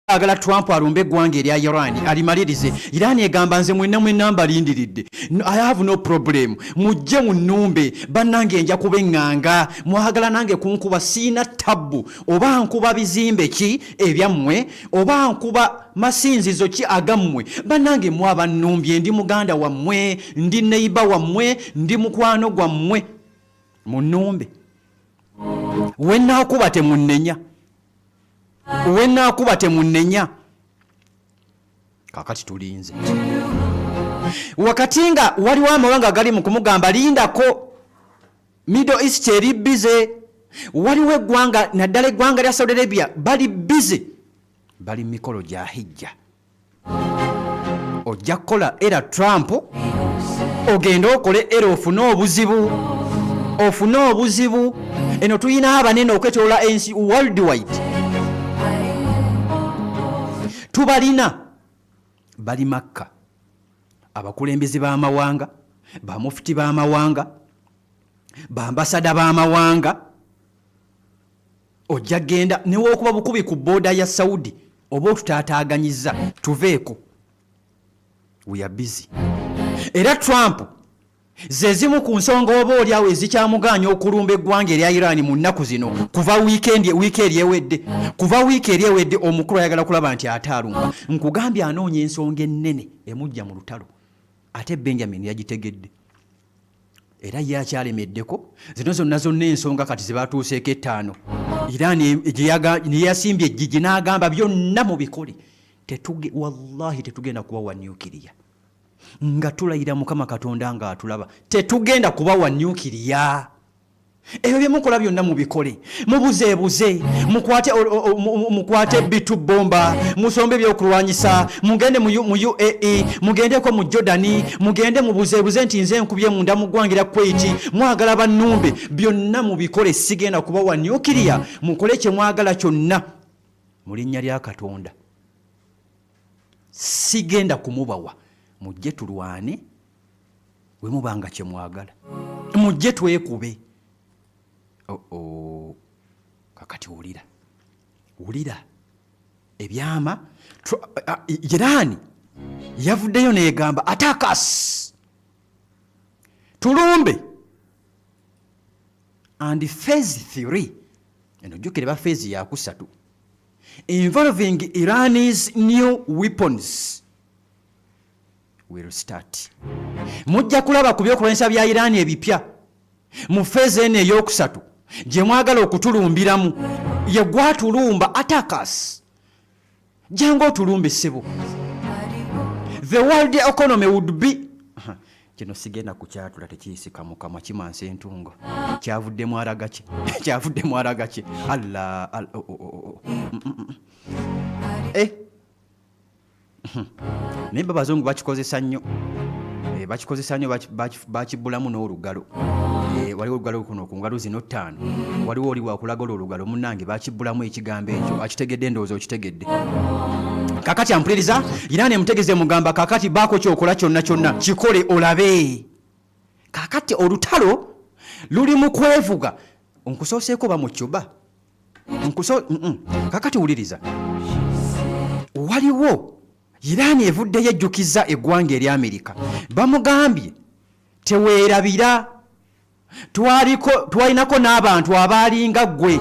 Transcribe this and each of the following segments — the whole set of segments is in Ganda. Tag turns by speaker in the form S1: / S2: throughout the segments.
S1: Agala Trump alumbe eggwanga erya Iran alimalirize. Iran egamba, nze mwenna mwenna mbalindiridde. No, I have no problem, mujje munnumbe bannange, nja kuba eŋŋanga. Mwagala nange kunkuba, siina tabbu. Oba nkuba bizimbe ki ebyammwe, oba nkuba masinzizo ki agammwe, bannange mwe abannumbye, ndi muganda wammwe, ndi neighbour wammwe, ndi mukwano gwammwe. Munnumbe, wenaakuba temunnenya, wenaakuba temunnenya. Kakati tulinze wakati nga waliwo amawanga gali mu kumugamba lindako, Middle East eri busy. Waliwo eggwanga, naddala eggwanga lya Saudi Arabia, bali busy, bali mu mikolo gya hijja. Ojja kukola era Trump ogende okole era ofune obuzibu, ofune obuzibu. Eno tulina abanene okwetolola ensi, worldwide tubalina, bali Makka, abakulembeze b'amawanga, bamufuti b'amawanga, bambasada b'amawanga. Ojja genda newokuba bukubi ku border ya Saudi oba otutaataaganyiza, tuveeko, we are busy. Era Trump ze zimu ku nsonga oba oliawo ezikyamugaanya okulumba eggwanga erya Iran mu nnaku zino. Kuva wiikendi, wiiki eri ewedde, kuva wiiki eri ewedde, omukulu ayagala kulaba nti ate alumba. Nkugambye, anoonya ensonga ennene emujja mu lutalo, ate Benjamin yagitegedde era ye akyalemeddeko. Zino zonna zonna ensonga kati zebatuuseeko ettaano, Iran neyasimbye ejjiji n'agamba byonna mubikole, wallahi tetugenda kubawa nuclear. Nga tulayira Mukama Katonda ng'atulaba, tetugenda kubawa nuclear. Ebyo byemukola byonna mubikole, mubuzeebuze, mukwate mukwate B2 bomber, musombe ebyokulwanyisa, mugende mu UAE, mugendeko mu Jordani, mugende mubuzeebuze nti nze nkubye munda mu ggwanga erya Kuwait, mwagala bannumbe, byonna mubikole, sigenda kubawa nuclear. Mukole kyemwagala kyonna, mu linnya lya Katonda sigenda kumubawa. Mujje tulwane, we mubanga kyemwagala, mujje twekube. Oh, kakati wulira, wulira ebyama. Irani yavuddeyo negamba, attack us, tulumbe. And phase 3 eno, jjukire ba phase yakusatu, involving Iran's new weapons will start. Mujja kulaba ku byokulwanyisa bya Iran ebipya mu phase eno eyokusatu gye mwagala okutulumbiramu. Ye gwatulumba, attack us, jangu otulumbe ssebo. The world economy would be, kino sigenda kukyatula, tekiyisika mukamwa, kimansa entungo. Kyavuddemu aragaki, kyavuddemu aragaki. Allah, Allah, oh. Eh. Naye bo abazungu bakikozesa nnyo. Bakikozesa nnyo, bakibulamu n'olugalo. Waliwo olugalo kuno ku ngalo zino ttaano, waliwo oli wakulaga olwo olugalo. Munnange, bakibulamu ekigambo ekyo, akitegedde, ndowooza okitegedde. Kakati ampuliriza, Iran emutegeze, mugamba kakati baako kyokola kyonna kyonna, kikole olabe. Kakati olutalo luli mu kwevuga. Nkusooseeko ba mu Cuba. Nkuso Kakati wuliriza, waliwo Iran evuddeyo ejjukiza eggwanga erya Amerika. Bamugambye, teweerabira twaliko, twalinako n'abantu abaalinga ggwe,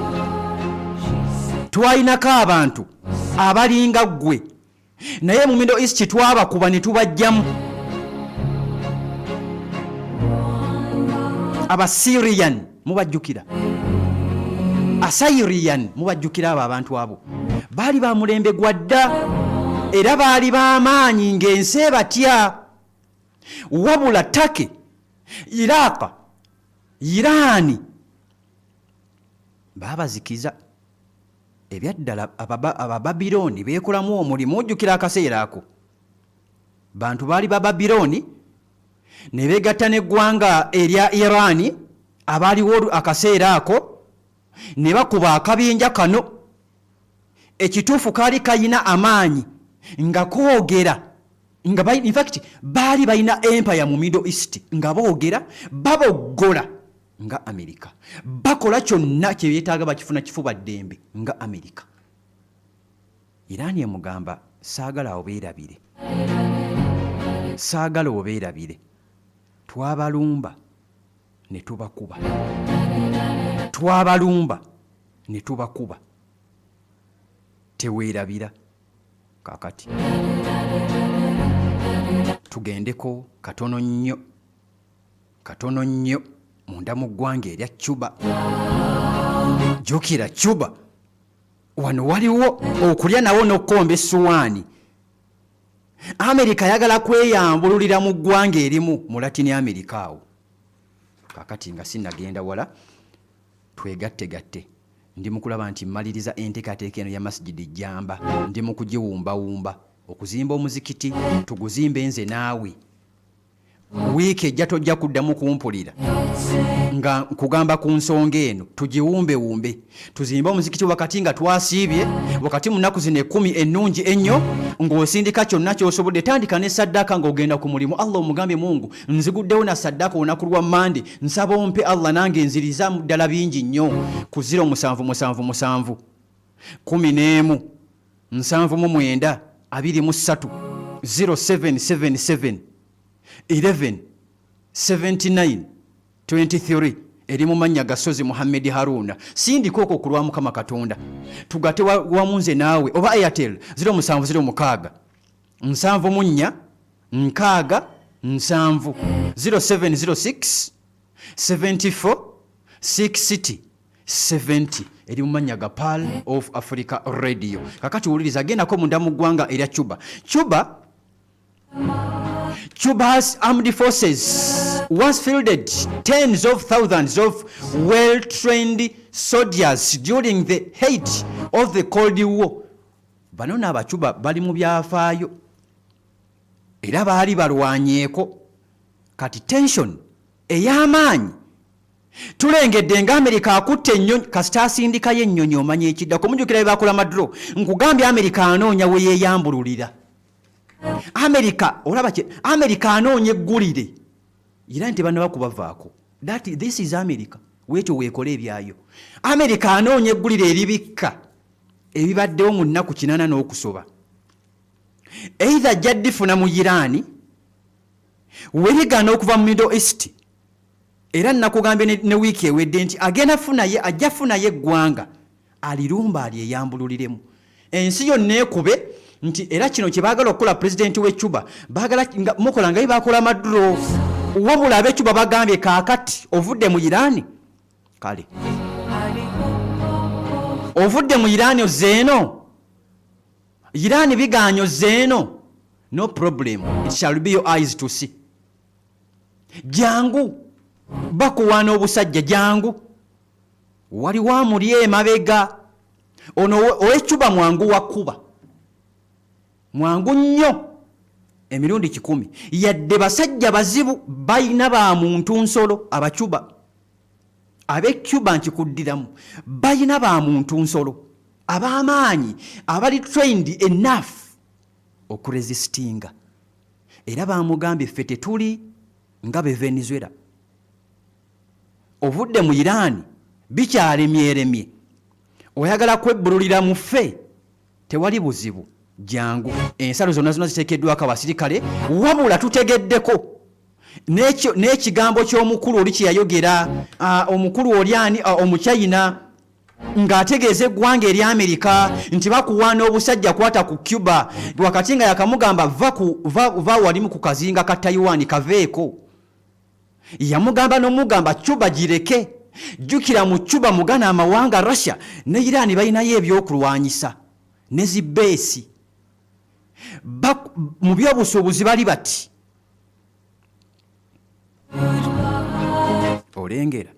S1: twalinako abantu abalinga ggwe, naye mu Middle East twabakuba ne tubajjamu. Abasyrian mubajjukira, Assyrian mubajjukira. Abo abantu abo baali ba mulembe gwa dda era baali b'amaanyi ng'ensi ebatya. Wabula Turkey, Iraq, Iraani baabazikiza. Ebyaddala Abababirooni beekolamu omulimu. Ojjukira akaseera ako bantu baali Bababirooni ne beegatta n'eggwanga erya Iraani abaaliwo akaseera ako ne bakuba akabinja kano. Ekituufu kaali kayina amaanyi nga koogera nga in fact baali balina empire mu Middle East, nga boogera, baboggola nga America, bakola kyonna kyebeetaaga, bakifuna kifuba ddembe nga America. Iran emugamba, saagala obeerabire, saagala obeerabire, twabalumba ne tubakuba, twabalumba ne tubakuba, teweerabira. Kakati tugendeko katono nnyo, katono nnyo munda mu ggwanga erya Cuba. Jjukira Cuba wano waliwo okulya nawo n'okukomba essuwaani. Amerika ayagala kweyambululira mu ggwanga erimu mu Latin America awo. Kakati nga sinnagenda wala, twegattegatte. Ndi mu kulaba nti mmaliriza enteekateeka eno ya Masjid Jamba. Ndi mu kugiwumbawumba okuzimba omuzikiti, tuguzimbe nze naawe. Wiiki ejja tojja kuddamu kumpulira nga nkugamba ku nsonga eno. Tugiwumbewumbe, tuzimbe omuzikiti wakati nga twasiibye, wakati mu nnaku zino 10 ennungi ennyo, ng'osindika kyonna ky'osobodde. Tandika ne saddaaka ng'ogenda ku mulimu. Allah omugambye, Mungu, nziguddewo na saddaaka olunaku lwa Mande, nsaba ompe Allah nange nziriza ddala bingi nnyo. Ku 0 7 7 7 11 79 23, 0777 11 79 23, eri mu mannya ga Sozi Muhammedi Haruna. Sindika okwo ku lwa Mukama Katonda, tugate wamu nze naawe. Oba Airtel 0706 74 60 7, 0706 74 60 70, eri mu mannya ga Pearl of Africa Radio. Kakati wuliriza, gendako munda mu ggwanga erya Cuba. Cuba, Cuba's armed forces once fielded tens of thousands of well-trained soldiers during the height of the Cold War. Bano n'Abacuba bali mu byafaayo era baali balwanyeeko. Kati tension ey'amaanyi tulengedde nga Amerika akutte ennyonyi. Kasita asindikayo ennyonyi, omanya ekiddako. Mujjukira bye bakola Maduro? Nkugambye, Amerika anoonya we yeeyambululira. Amerika olaba kye Amerika anoonya eggulire era nti bannaba kubavaako. That this is America, weetyo weekola ebyayo. Amerika anoonya eggulire eribikka ebibaddewo mu nnaku 80 n'okusoba. Either ajja ddifuna mu Iraani werigana okuva mu Middle East. Era nakugambye ne wiiki ewedde nti agenda funaye, ajja funayo eggwanga alirumba alyeyambululiremu, ensi yonna ekube nti era kino kye baagala okukola. Pulezidenti w'e Cuba baagala mukola nga ye bakola Maduro. Wabula ab'e Cuba bagambye, kaakati ovudde mu Iraani, kale ovudde mu Iraani ozzeeno, Iraani bigaanyi, ozzeeno, no problem, it shall be your eyes to see. Jangu bakuwaana obusajja, jangu. Waliwo amuli emabega ono ow'ecuba, mwangu wakuba, mwangu nnyo emirundi 100. Yadde basajja bazibu, balina ba muntu nsolo. Abacuba, ab'ecuba, nkikuddiramu, balina ba muntu nsolo ab'amaanyi abali trained enough okuresistinga. Era bamugambye, ffe tetuli nga be Venezuela. Ovudde mu Iraani, bikyalemyeremye, oyagala kwebbululira mu ffe, tewali buzibu, jangu. Ensalo zonna zonna ziteekeddwako abasirikale. Wabula tutegeddeko n'ekigambo ky'omukulu oli kye yayogera, omukulu oli ani, Omuchina, ng'ategeeza eggwanga erya Amerika nti bakuwaana obusajja, kwata ku Cuba. Wakati nga yakamugamba va walimu ku kazinga ka Taiwan, kaveeko. Yamugamba n'omugamba Cuba gireke. Jjukira mu Cuba mugana amawanga Russia ne Iran balinayo ebyokulwanyisa ne zibeesi. Mu byobusuubuzi bali bati. Olengera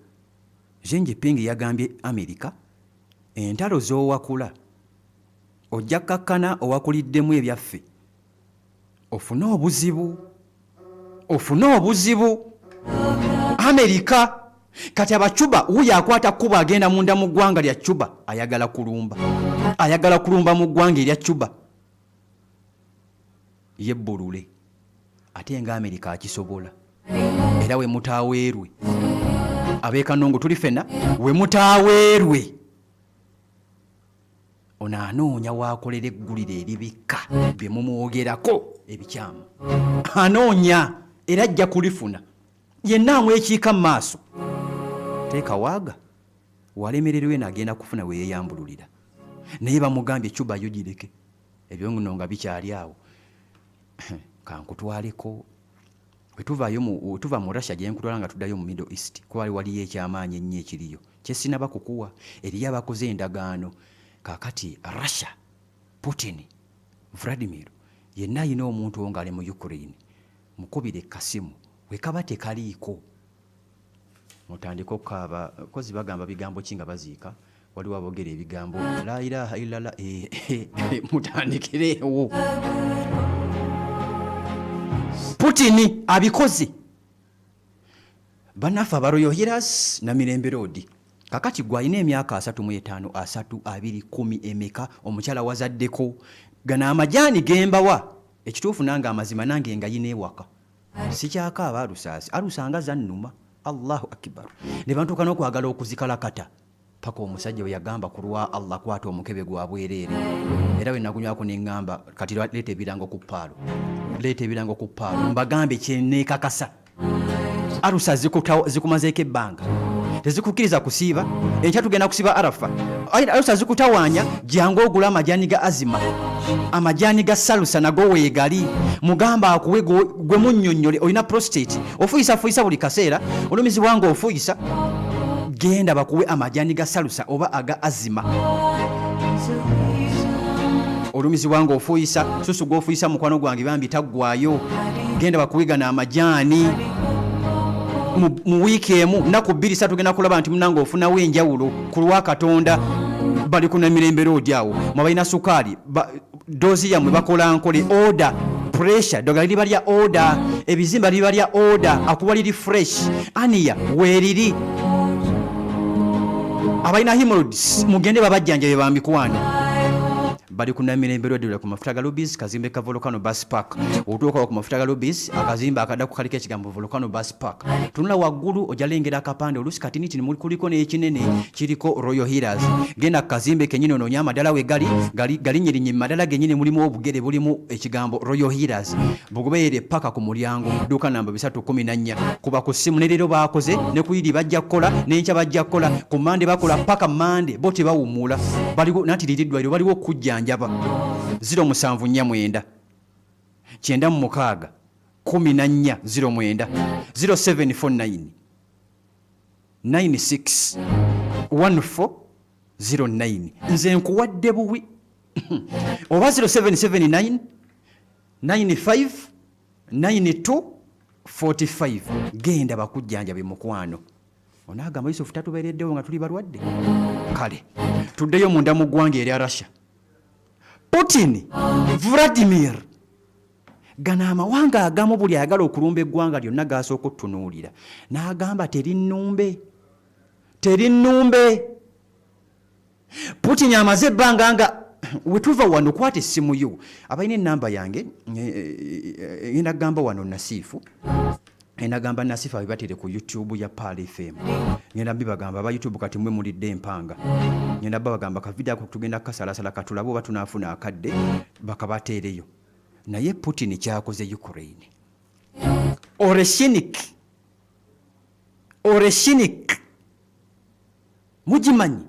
S1: Xi Jinping yagambye Amerika, entalo z'owakula ojja kkakkana owakuliddemu ebyaffe, ofune obuzibu, ofune obuzibu Amerika. Kati Abacuba, wuyo akwata kkuba agenda munda mu ggwanga lya Cuba, ayagala kulumba, ayagala kulumba mu ggwanga erya Cuba yebbulule. Ate nga Amerika akisobola. Era we mutaaweerwe ab'ekanongo tuli fena, we mutaaweerwe. Ono anoonya waakolera eggulire eribikka bye mumwogerako ebikyamu. Anoonya era ajja kulifuna. Yenna amwekiika mu maaso. Teeka waaga walemererwa eno agenda kufuna we yeeyambululira. Naye bamugambye Cuba yo gireke. Ebyo nno nga bikyali awo. Kankutwaleko. Bwe mu wetuva mu Russia gye nkutwala nga tuddayo mu Middle East kuba waliyo ekyamaanyi ennyo ekiriyo kye sinaba kukuwa. Eriyo abakoze endagaano. Kaakati Russia, Putin, Vladimir yenna alina omuntu owo ng'ali mu Ukraine mukubire kasimu we kaba tekaliiko mutandike okukaaba kozi bagamba bigambo ki nga baziika waliwo abogera ebigambo la ilaha illala eh, eh, eh, mutandikireewo Putin abikoze Bannaffe aba Royal Healers Namirembe Road. Kakati gwe alina emyaka 35, 30, 20, 10, emeka, omukyala wazaddeko, gano amajaani gembawa, ekituufu nange amazima nange ngayina ewaka. Sikyakaaba alusaasi, alusa nga zannuma. Allahu Akbar. Ne bantuuka n'okwagala okuzikalakata. Paka omusajja bwe yagamba ku lwa Allah kwata omukebe gwa bwereere era bwe nagunywako ne ŋŋamba kati leeta ebirango ku paalo, leeta ebirango ku paalo mbagambe kye neekakasa. Alusa zikumazeeko ebbanga tezikukkiriza kusiiba, enkya tugenda kusiba Arafa. Alusa zikutawaanya, jangu ogule amajaani ga azima, amajaani ga salusa nago weegali, mugamba akuwe gwe munnyonnyole olina prostate Ofuyisafuyisa buli kaseera, olumizibwa nga ofuyisa, genda bakuwe amajaani ga salusa oba aga azima. Olumizibwa nga ofuyisa, susu gw'ofuyisa mukwano gwange bambi taggwayo, genda bakuwe gano amajaani. Mu wiiki emu nnaku bbiri satu genda kulaba nti munange ofunawo enjawulo ku lwa Katonda. Bali ku Namirembe Road awo, mwe abalina sukaali doozi yammwe bakola nkole order pressure ddagala liba lya order ebizimba liba lya order akuwa liri fresh aniya weeriri abalina hemorrhoids mugende babajjanjabe ba mikwano bali ku Namirembe Road ku mafuta ga Lubis kazimbe ka Volcano Bus Park otuuka ku mafuta ga Lubis akazimbe akadda ku kaliko ekigambo Volcano Bus Park tunula waggulu ojja lengera akapande oluusi katinitini kuliko n'ekinene kiriko Royal Healers genda ku kazimbe kenyini onoonye amadala we gali gali galinyirinyi mu madala genyini mulimu obugere bulimu ekigambo Royal Healers bugoberere paka ku mulyango dduuka namba 314 kuba ku ssimu ne leero baakoze ne ku Idi bajja kukola n'enkya bajja kukola ku Mande bakola paka Mande bo tebawummula baliwo nanti liri ddwaliro baliwo okukujjanjaba 0749 96 14 09 0749 96 14 09 nze nkuwadde buwi oba 0779 95 92 45 genda bakujjanjabe mukwano onaagamba Yusufu tatubeereddewo nga tuli balwadde kale tuddeyo munda mu ggwanga erya Russia Putin Vladimir Gano amawanga agamu buli ayagala okulumba eggwanga lyonna g'asooka otutunuulira n'agamba terinnumbe, terinnumbe. Putin amaze ebbanga nga wetuva wano kwata essimu yo abalina ennamba yange ngenda kugamba wano Nasiifu ngenda gamba Nasiifu abibatere ku YouTube ya Pearl FM ngenda bibagamba aba YouTube kati mwe mulidde empanga ngenda babagamba ka video ako tugenda kukasalasala katulabe oba tunaafuna akadde bakabateereyo. Naye Putin kyakoze Ukraine. Oreshinik. Oreshinik. Mugimanyi.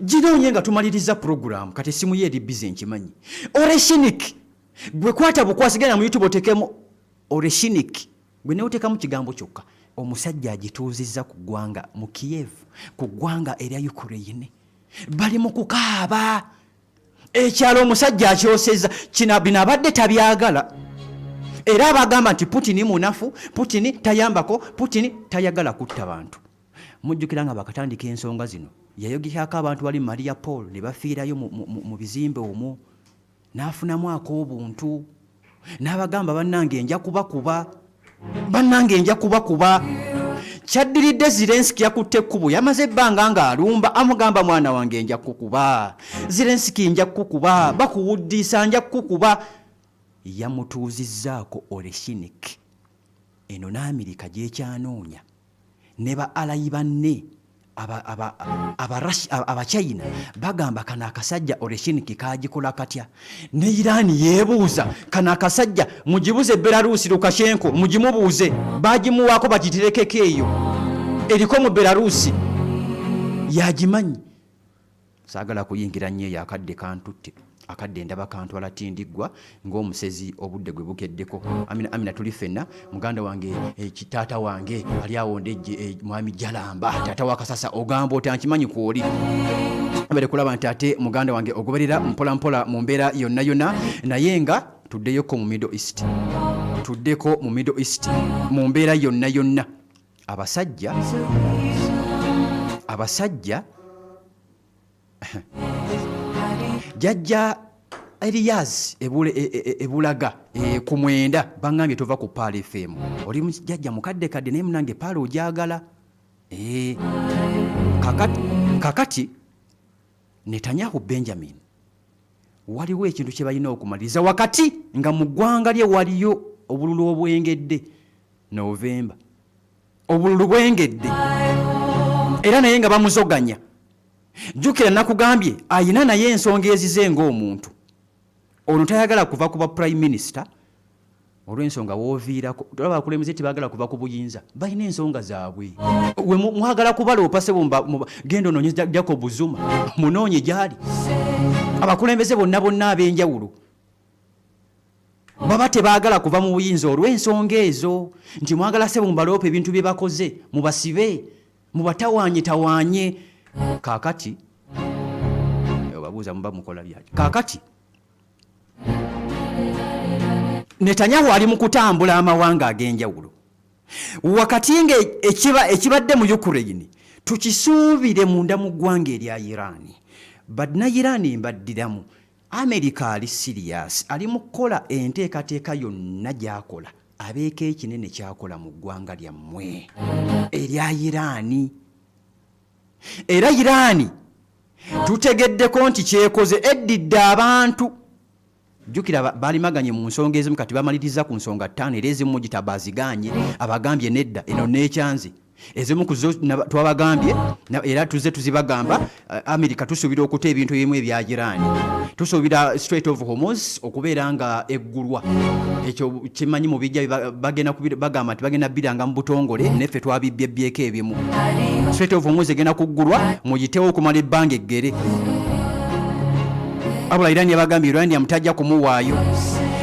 S1: Ginoonye nga tumaliriza program kati esimu ye eri busy nkimanyi. Oreshinik. Gwe kwata bukwasi genda mu YouTube otekemu Oreshinik. Gwe neotekamu kigambo kyokka. Omusajja agituuzizza ku ggwanga mu Kiev, ku ggwanga erya Ukraine. Bali mu kukaaba. Ekyalo omusajja akyoseza kino bino abadde tabyagala era abagamba nti Putin munafu, Putin tayambako, Putin tayagala kutta bantu. Mujjukira nga bakatandika ensonga zino yayogerako abantu bali Maria Paul ne bafiirayo mu bizimbe omwo n'afunamu ak'obuntu n'abagamba bannange nja kubakuba bannange nja kubakuba kyaddiridde Zelensky yakutte ekkubo yamaze ebbanga ng'alumba amugamba mwana wange nja kukuba Zelensky nja kukuba bakuwuddiisa nja kukuba yamutuuzizzaako Oreshinik eno n'Amerika gy'ekyanoonya ne ba alayi banne. Abachina bagamba kano akasajja Oreshiniki kagikola katya? Ne Iran yeebuuza kano akasajja. Mugibuze Belarusi, Lukashenko mugimubuuze, bagimuwaako bagiterekeko eyo eriko mu Belarusi yagimanyi. Saagala kuyingira nnyo eyo, akadde kantutte, akadde ndaba kantwala tindiggwa ng'omusezi, obudde gwe bukeddeko. Amina, amina, tuli ffenna. Muganda wange, kitaata wange ali awo ndejje, mwami Jalamba, taata wa Kasasa, ogamba otya? Nkimanyi kwoli bere kulaba nti ate muganda wange ogoberera mpola mpola mu mbeera yonna yonna. Naye nga tuddeyoko mu Middle East, tuddeko mu Middle East mu mbeera yonna yonna. Abasajja jajja Eriyaz ebulaga ku 9 baŋŋambye tova ku Paal FM. Oli jajja mukadde kadde, naye munange Paal ogyagala. Kakati Netanyahu Benjamin, waliwo ekintu kye balina okumaliriza wakati nga mu ggwanga lye waliyo obululu obwengedde Novemba, obululu bwengedde era naye nga bamuzoganya. Jjukira nakugambye ayina naye ensonga ezize ng'omuntu ono tayagala kuva ku ba prime minister olw'ensonga wooviirako. Olaba abakulembeze tebaagala kuva ku buyinza, balina ensonga zaabwe. We mwagala kubaloopa sebo, genda onoonye Jacob Zuma, munoonye gy'ali. Abakulembeze bonna bonna ab'enjawulo baba tebaagala kuva mu buyinza olw'ensonga ezo nti mwagala sebo mubaloopa ebintu bye bakoze, mubasibe, mubatawaanye tawaanye. Kaakati obabuuza muba mukola byaki? Kaakati Netanyahu ali mu kutambula amawanga ag'enjawulo wakati nga ekibadde mu Ukraine tukisuubire munda mu ggwanga erya Iran. Banna Iran mbaddiramu, Amerika ali serious, ali mu kukola enteekateeka yonna gy'akola abeeko ekinene kyakola mu ggwanga lyammwe erya Iran. Era Iran tutegeddeko nti kyekoze eddidde abantu. Jjukira balimaganye mu nsonga ezimu, kati bamaliriza ku nsonga 5 era ezimu mugitaba aziganye, abagambye nedda eno nekyanze. Ezimu ku zo twabagambye era tuzze tuzibagamba. America tusuubira okuta ebintu ebimu ebya Iran, tusuubira Strait of Hormuz okubeera nga eggulwa. Ekyo kimanyi mu bijja bagenda bagamba nti bagenda biranga mu butongole, neffe twabibbyebyeko ebimu. Strait of Hormuz egenda kuggulwa, muyitewo okumala ebbanga eggere. Abula Iran yabagambye uranium tajja kumuwaayo.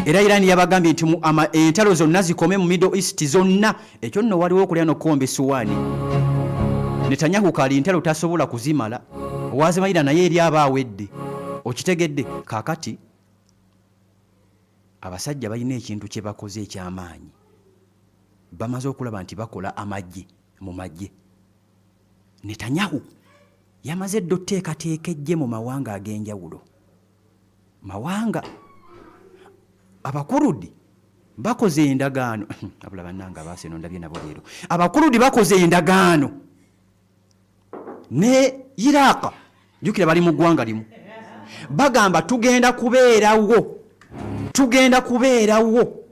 S1: Era Iran yabagambye nti entalo zonna zikome mu Middle East zonna. Ekyo nno waliwo okulya n'okukomba essuwaani. Netanyahu kali entalo tasobola kuzimala, wazimalira naye eri aba awedde. Okitegedde? Kaakati abasajja balina ekintu kye bakoze eky'amaanyi. Bamaze okulaba nti bakola amagye mu magye. Netanyahu yamaze dda oteekateeka eggye mu mawanga ag'enjawulo. Mawanga Abakurudi bakoze endagaano. Abula bannange abaaseno ndabye nabo leero. Abakurudi bakoze endagaano ne Iraq. Jjukira bali mu ggwanga limu. Bagamba tugenda kubeerawo, tugenda kubeerawo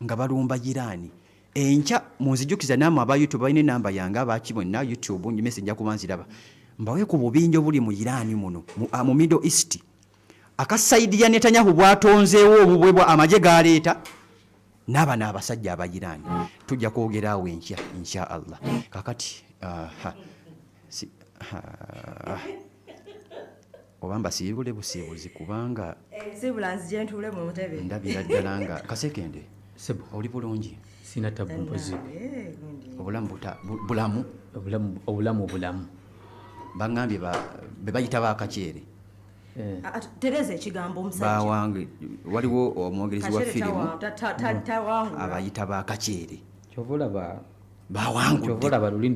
S1: nga balumba Iran. Enkya munzijukiza nammwe aba YouTube balina enamba yange, abaki mwenna YouTube message nja kuba nziraba, mbawe ku bubinja obuli mu Iran muno mu Middle East. Akasaidi ya Netanyahu bwatonzeewo obubwe bwa amagye galeeta n'abano abasajja aba Iran. Tujja kwogera awo enkya insha Allah. Kakati aha, si, ha, oba mbasiibule busiibuzi kubanga
S2: Siibula nzije ntuule mu ntebe.
S1: Ndabira ddala nga Kasekende.
S3: Sebo.
S1: Oli bulungi?
S3: Sina tabu mpozi.
S2: Gundi.
S1: Obulamu bulamu.
S3: Obulamu, obulamu, bulamu.
S1: Baŋŋambye be bayita bakakyere.
S2: Ah, ah, tereza ekigambo omusajja.
S1: Bawange waliwo omwogerezi wa
S2: Kakyere
S1: firimu
S2: tawangula.
S1: abayita bakakyere.
S3: Kyova olaba
S1: Bawangudde.
S3: Kyova olaba luli.